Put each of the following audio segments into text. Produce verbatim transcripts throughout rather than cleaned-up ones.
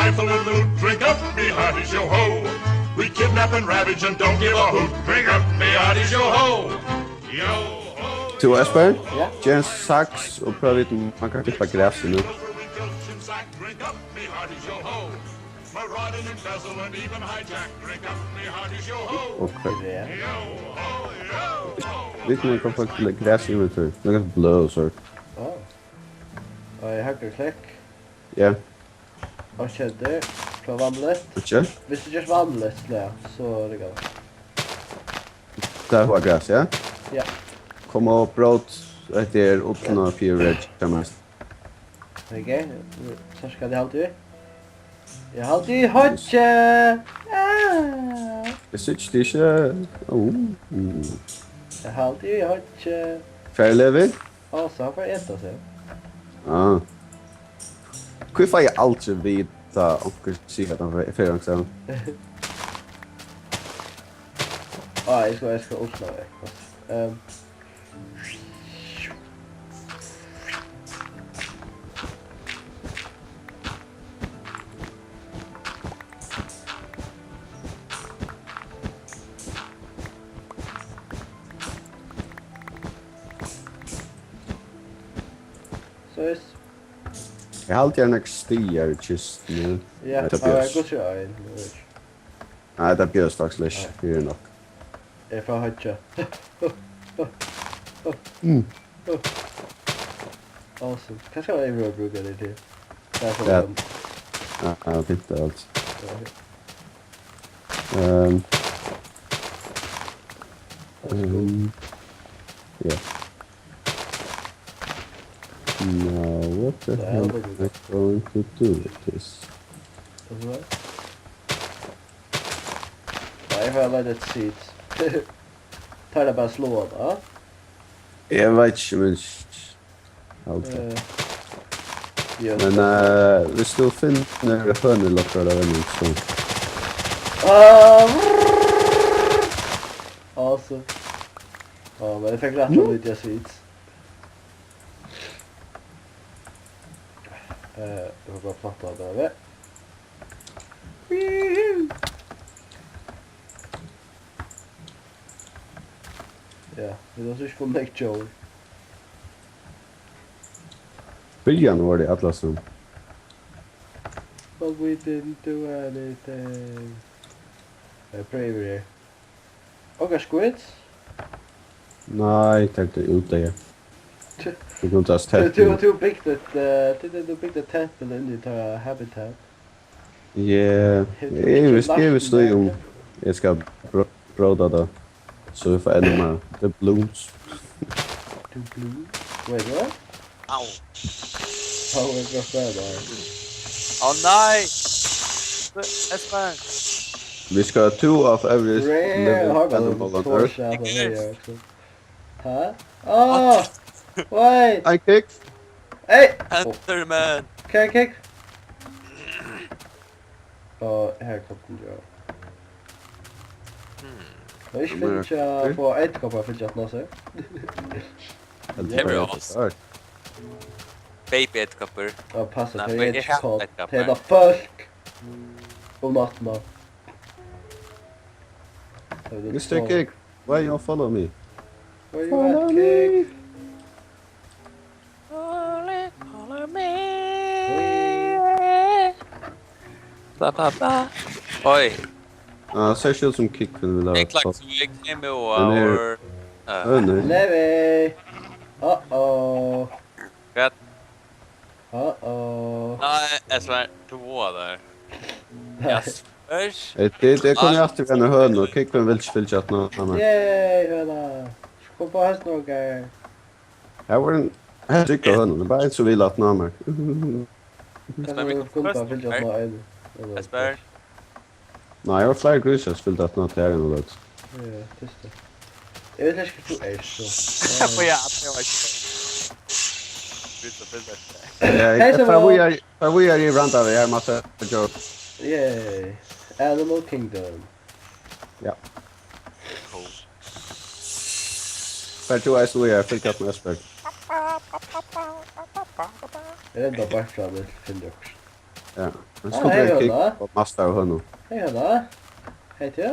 If a little loot, drink up, me hearty, yo ho. We kidnap and ravage and don't give a hoot. Drink up, me hearty, yo ho. Yo ho. Tú, Espen? Ja? Ger ein saks og prøv at vita um man kann klippa grasið nú. Drink up, me hearty, yo ho. Maraud and embezzle and even hijack. Drink up, me hearty, yo ho. Ok. Ja. Yo ho, yo ho. Vit kunnu koma til gras í vetur. Nakað bløð og so. Á. Og í høgru klikk. Ja. Og keddir. Frá vanligt. Ikki? Viss tú gert vanligt, ja, so er tað gott. Tað var gras, ja? Ja. Kom og brót, hetta er uppná fýra reg, tað mest. Ok, so skal eg halda í. Eg haldi í hoyggja. Ah. Eg síggi teg ikki. Ó, mm. Eg haldi í hoyggja. Hvar er Levi? Á, so hann fær eta seg. Ah. Hví fái eg aldri vita onkur sigur at hann fer, fer onkustaðni? Á, eg skal, eg skal ulta vekk. Ehm. So is. Eg haldi, eg havi nakrar stigar í kistuni. Ja, nei, tað tað var bjóðast. Gott hjá ein, eg veit ikki. Nei, tað bjóðast faktiskt ikki. Nei. Tað er nokk. Eg fái hoyggja. Mm. Awesome. Hvat skal eg brúka tær til? Tað er ja. Ja, ja, fínt, tað er alt. Ja, ok. Ehm. Ehm, ja. Now, what the hell am I going to do with this? Nei, eg fari at leita eftir seeds. Tað er bara at sláa tað. Eg veit ikki, men alt. Eh, ja. Men, eh, viss tú finnur hønur, lokar tað venjing, so. Ah, awesome. Á, men eg fekk rætt av lítið av seeds. Eh, eg má bara planta tað har. Ja, vit hava so ikki funnið nógv djór. Byrjan var tað allar sum. But we didn't do anything. Eg prøvi her. Okkara skít. Nei, tak tað út, ja. Tja. Tú kundi hast tú, tett tú, í. Tú bygdi eitt, eh, tú, tú, tú bygdi eitt tempel inni í teirra habitat. Yeah. Hevur tú eg ikki veist, eg lagt veist meg um eg skal bró-, bróta tað. So vit fáa enn meira. The blooms. The blooms? Wait, what? Au. Ó, eg skal spæla tað. Ó, nei! Espen! Vit skal two of every living animal on earth. Hæ? Á! Wait! I kick. Hey! Enderman! Kick, kick! Og her kom den, ja. Hmm. Tað er ikki fínt at fáa edderkoppar at fylgja aftan á seg. Heldur bara edderkoppar. Baby edderkoppar. Ja, passa, tað er ikki kott. Tað er fólk. Um náttina. Mister Kick, why you follow me? Where you at, Kick? Follow me. Ba, ba, ba. Oi. Ah, sær ikki út sum Kick vil hava. Eg klakk so eg kemur og... Levi. Uh-oh. Hvat? Uh-oh. Nei, eg svær, tú var har. Nei. Yes. Hey, tað, tað kom eg aftur við eina hønu, og Kick vil ikki fylgja aftan á hana. Yay, høna. Kom á hestin, ok. Her var ein, her er trygg høna, tað er bara ein sum vil aftan á mær. Kanska tú kundi bara fylgja aftan á ein. Espen. Nei, eg var fleiri grísar sum vildu aftan á tær enn at løta. Ja, tað er tað. Eg veit ikki, hvar tú ert, so. Ja, tað var ikki. Grísar fylgdu eftir tær. Ja, eg fari víðari, fari víðari í round av, eg havi massa joke. Yay. Animal Kingdom. Ja. Cool. Fert tú eisini víðari, fylg eftir Espen. Eg enda bara fram til Finnjøks. Ja. Men Ah, skulu hey, vera kick Høna. Og masta av hønu. Hey, Høna. Hey, tú.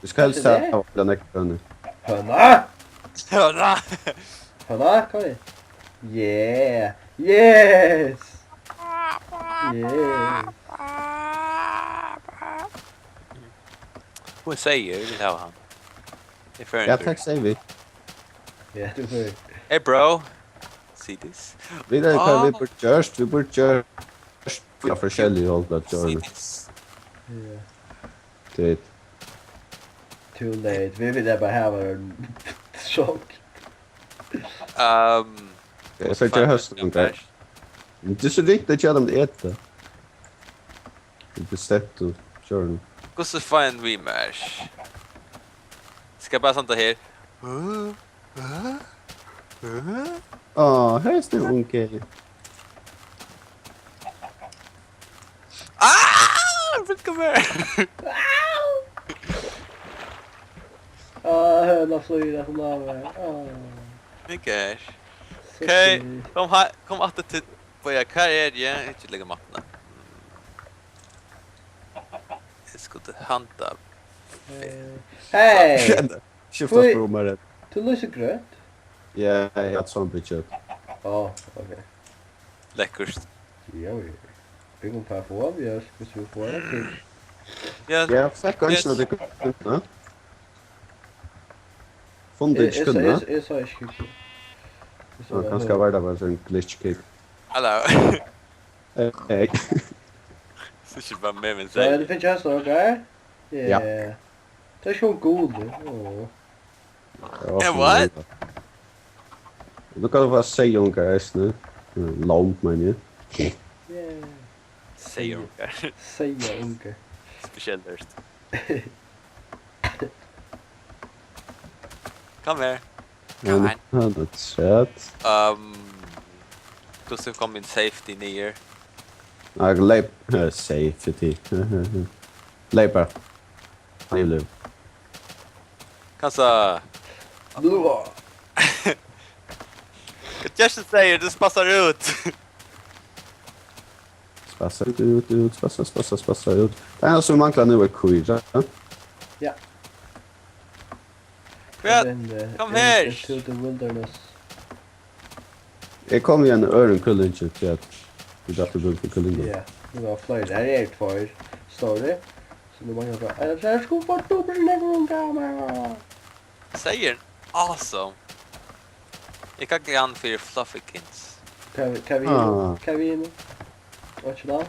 Vit skal helst Hey, hava nakrar hønur. Høna! Høna! Høna, kom igjen. Yeah! Yes! Yeah! Hon sigur, vit vil hava hann. Eg fer Ja, undir. Takk, sigi vit. Ja, tú fer. Hey, bro. See this? Vit eru, hvat Ah. vit burdu gjørt? Vit burdu gjørt Ja, forskellige hold at See gjøre. This? Ja. Tað. Too late. Vit vilja bara hava ein sjokk. Um, Eg fekk Fuck, høstur um tað. Men tað er so ringt at gera dem eta. Vit bestemtu, sure. Hvussu fáa ein rematch? Skal bara standa her. Huh? Huh? Huh? Á, her er unge. Ah! Vit koma her. Ah, høna flýgur aftan á meg. Ah. Nikki. So Okay, sweet. Kom her, kom aftur til, boja, hvar er eg? Ikki leggja mappuna. Eg skuldi handa. Eh, hey! Skifta Hví- spor um her. Tú lýsir grønt? Ja, eg havi eitt zombie kjøt. Á, ok. Lekkurt. Ja, vit. Vit kunnu bara fáa avgjørt, hvis vit fáa eitt kick. Ja, Ja, fekk ja. Eingin av tykkum, ne? Funnu Eg, eg, ikki eg, kunnu, eg, eg sá ikki kick. Eg sá Ja, bara kanska høg. Var tað bara ein glitch kick. Hello. Hey. So ikki bara meg, men So er seg. Tað fingið hestar, ok? Ja. Yeah. Tað er ikki ein gul, ja. Åh. Ja, what? Nú kann tú fáa seyðungar eisini. Mm, lomb, meini eg. Yeah. Seyðungar. Seyðungar. Spesielt. Kom her. Come on. Ja, tað er trætt. Um, hvussu kom mín safety niður? Ja, leip, eh, safety. Leip bara. Hann er liv. Kassa. Hvat Justin sigur, tú spassar út. Spassa út, út, út, spassa, spassa, spassa út. Tað einasta sum manglar nú er kýr, ja? Ja. Hvat? Then, uh, Kom in-, her. Into the wilderness. Eg kom við einum øðrum kyllingi til at vit aftur brúk fyri kyllingar. Ja, nú var fleiri. Her eru tveir stórir. So nú manglar bara, eh, her skuldi bara dupult nógv ungar, man. Seyðurin, awesome. Eg kann gera hann fyri Fluffykins. Hvat við, hvat við Ah. Hvat við nú? Var ikki tað?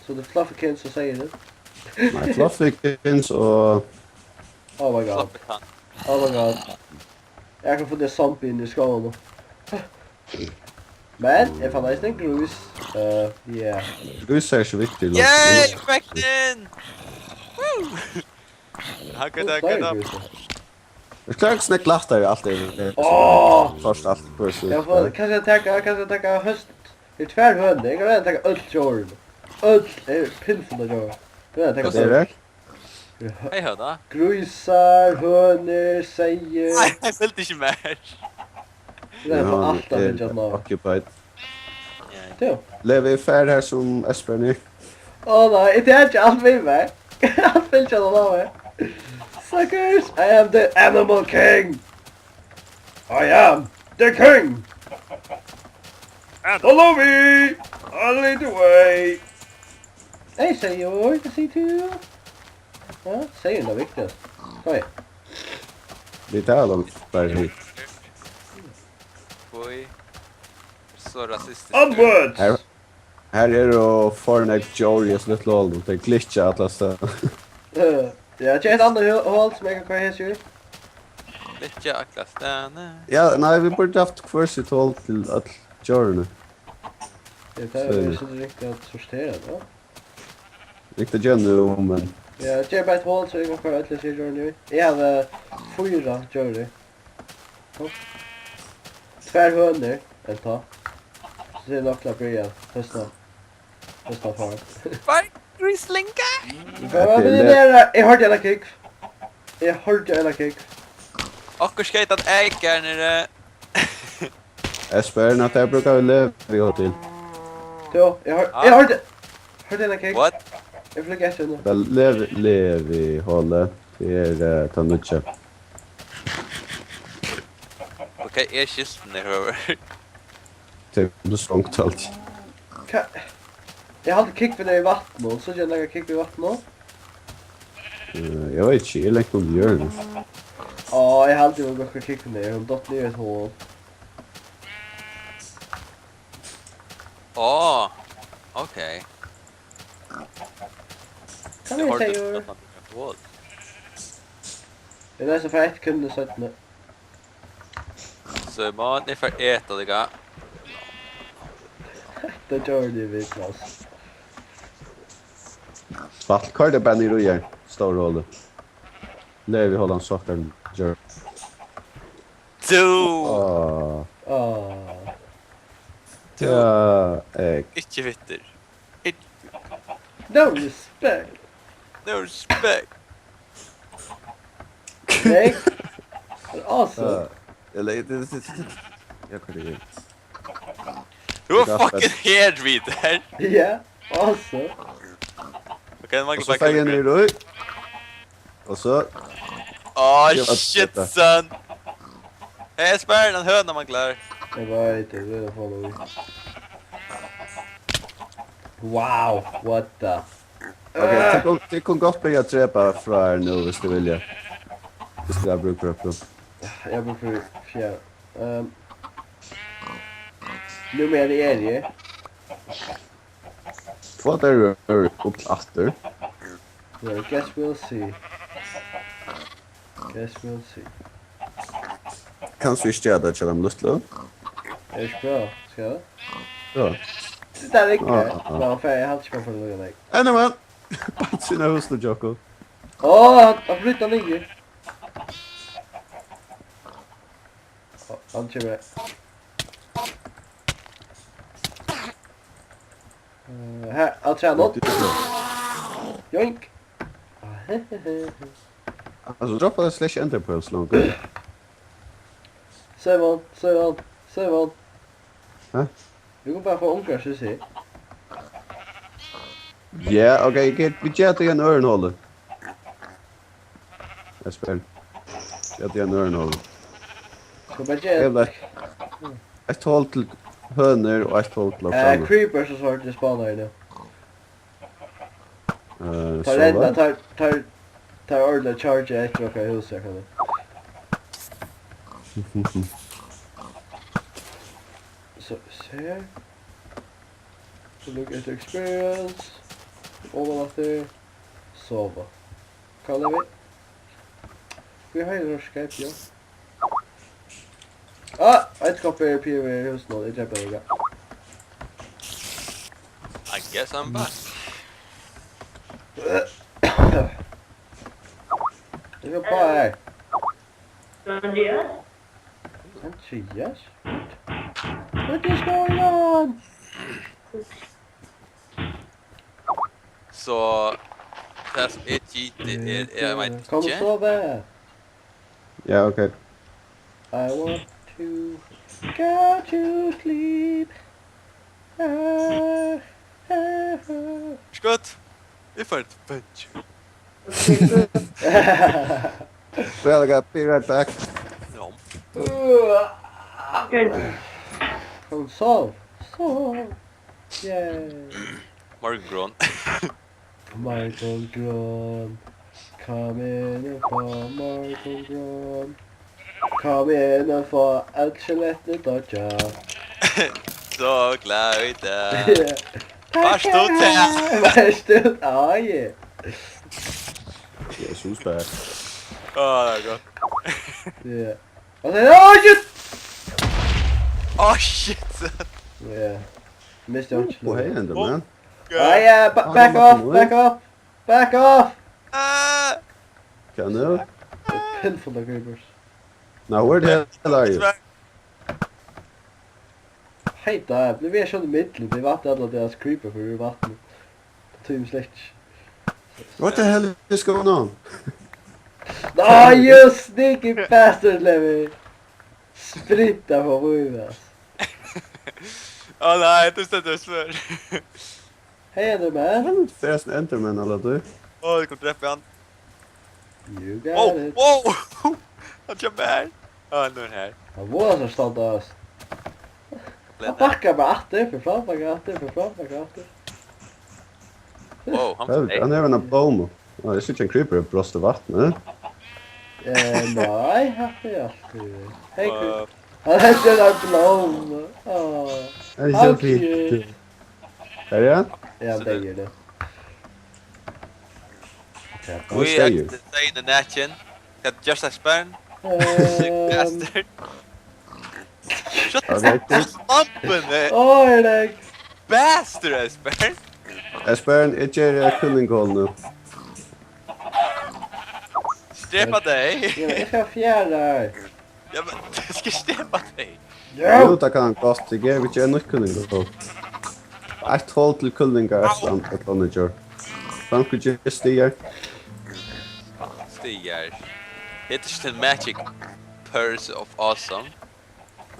So tað er Fluffykins og seyðurin. Nei, Fluffykins og Oh my god. Fluffykins. Oh my god. Eg kann fáa tað zombie inn í skóginum. Men eg fann eisini ein grís. Uh, yeah. Grís er ikki viktig, Yay, Fluffykins. Fekk den! Woo! Hakka, Tú hakka, klárar hakka. Grís. Eg klári ikki snakka lættari alt er. Áh! Først alt, hvør så. Eg fái, kanska taka, kanska taka høst. Her eru tvær hønur. Eg kann royna at taka øll djórini. Øll eru pinfull av djórum. Eg royni at taka Hvat er øll. Tað? Hey, høna. Grísar, hønur, seyður. Nei, eg fylgdi ikki med. Eg royni at fáa Ja, alt at er fylgja at ná. Occupied. Ja. Tú. Levi, eg fer her sum Esbern er. Ó nei, eg taki alt við mær. Alt fylgja at ná mær. Suckers, I am the animal king. I am the king. Follow me. I lead the way. Hey, seyður, hvat sigur tú? Ja, seyður er viktigast. Kom her. Vit tala um bara hitt. Oj. So rasistiskt. Onwards! Her, her eru for nógv djór í hesum lítla holinum. Tey glitcha alla staðar. Eh, ja, tað er eitt annað hol, hol sum eg kann koyra hesi í. Glitcha alla staðni. Ja, nei, vit burdu havt hvør sítt hol til øll djórini. Ja, tað er So. So ringt at sortera tað. Ringt at gera nú, men Ja, ger bara eitt hol, so eg kann koyra øll hesi djórini í. Eg havi fýra djór í. Tvær hønur, enntá. So tað er nokk til at byrja hausta, hausta farm. Hvar? Gríslinga? Eg hoyrdi eina kúgv. Eg hoyrdi eina kúgv. Okkurt skeyt at egg her niðri. Esbern, at tað brúka vit Levi til. Tú, eg hoyr-, Ah. eg hoyrdi. Hørdu hana, Kik? What? Eg flúgvi eftir henni. Tað er Levi, Levi-holið. Tað er, eh, tað nýggja. Og hvat er skiltini, Høvur? Tað er strongt alt. Hva? Eg haldi, Kik er í vatninum. Síggi eg nakrar Kik í vatninum? Eh, eg veit ikki, eg er langt undir jørðini. Á, eg haldi, hon gongur Kik niður. Hon datt niður í eitt hol. Á, ok. Kann eg segja orð? Eg lesi fyri eitt kunnu seinni. Símun, eg fari at eta líka. Tað gjørdi eg við, Klaus. Spalt, koyr teg bara niður í her, stóra holið. Levi, hold on, sokkar, gjør. Tú! Á. Á. Tú. Ja, eg. Ikki fittur. Ikki. No respect. No respect. Hey. Awesome. Ja, eg legði, ja, hvat er tað? Tú ert fucking her, Peter. Ja, awesome. Ok, nú manglar bara Kik. Og so fari eg niður í. Og so. Á, shit, son. Hey, spar, ein høna manglar. Eg veit, eg vil fáa tað. Wow, what the? Ok, tit kunnu, tit kunnu gott byrja at drepa frá her nú, viss tit vilja. Viss tit hava brúk fyri okkurt. Eg havi brúk fyri fjær. Ehm, nú meðan eg eri her. Fáa tær røður upp aftur. Well, guess we'll see. Guess we'll see. Kanst tú ikki gera tað hjá teimum lítlu? Er ikki bra, skal eg? Ja. Tað er ikki. Ah, ah, ah. Ná, fer eg halt ikki fyri at lukka deg. Anyway. Bara sína húsini, Joko. Á, hann, hann flyttar niður. Á, hann kemur. Eh, her, afturat. Joink. Altso, droppa tað slash ender pearls longur. Save on, save on, save on. Hæ? Vit kunnu bara fáa ungar, so eg sigi. Ja, ok, ok, vit gera tað í ein øðrum holi. Eg spyr. Gera tað í ein øðrum holi. Skal bara gera. Eg vil eitt hol til hønur og eitt hol til okkurt annað. Eh, creepers og sovorðið spawnar nú. Eh, so enda, teir, teir, teir ordiliga charge eftir okkara húsi, kann eg. So, so her. So look at experience. Oman aftur. Sova. Hvat er við? Hví heiðin er Skype, ja? Ah, eitt kopp er P V í húsinum, eg drepi teg. I guess I'm back. Eg skal bara her. Andreas? Andreas? What is going on? So, tað sum eg giti er, eg veit ikki. Kom og sov. Ja, ok. I want to go to sleep. Ah, ah, ah. Skot. Eg fari til bench. Well, I gotta be right back. Ja. Good. Kom, sov. Sov. Yay. Morgungron. Morgungron. Kom inn og fá morgungron. Kom inn og fá øll skjelettini doyggja. So glad í dag. Ja. Vart tú til? Vart tú? Ah, yeah. Jesus, bad. Á, tað er gott. Ja. Og so, oh, shit! Oh, shit! Ja. Misti einki. What happened, man? Ah, ja, ba-, back off, back off, back off! Ah! Hvat nú? Pinn full av creepers. Now, where the hell are you? Hey, der, blív eg skjótt í millum, tey vænta alla tey creeper fyri vatn. Tað tími slett ikki. What the hell is going on? Nei, you sneaky bastard, Levi! Sprinta frá vívi, ass. Á nei, tú stendur og svør. Hey, Enderman. There's an Enderman alla tíð. Ó, eg kom drepa hann. You Wow, got it. Wow! Hann kemur her. Á, nú er hann her. Hann voðar seg stolt av oss. Hann bakkar bara aftur, fyri fram, bakkar aftur, fyri fram, bakkar aftur. Wow, hann Hevur- fer Hann hevur eina blómu. Á, eg síggi ein creeper í brosti vatni. Eh, nei, hatta er alt. Hey, Uh, hann hendir eina blómu. Á. Hann er How so fínt. cute. Hvar er hann? Ja, So det det- gjør det. Hann We steig. At the same the natchin. Got just a span. Ehm, Bastard. Shut Okay, the fuck up, man. Oj, det Bastard, Esbern. Esbern, eg geri kyllinghol nú. Drepa tey. Ja, men jeg skal fjerne her. Ja, men du skal drepa tey. Jú, tað kann hann gott. Eg gevi ikki ein nýtt kyllinghol. Eitt hol til kyllingar, eitt land, eitt landingjør. Frankrike stigar. Stigar. Heter ikke til magic purse of awesome.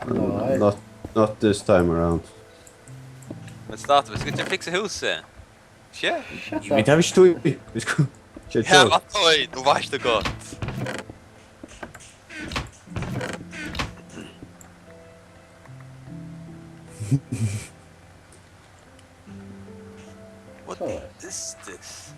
Nei. Not, not this time around. Men stadig, vi skal ikke fikse huset. Ikke? Shut Vit up. hava ikki tíð. Vit skal... Shit, Ja, so. Oj, du weißt du Gott. What So. Is this?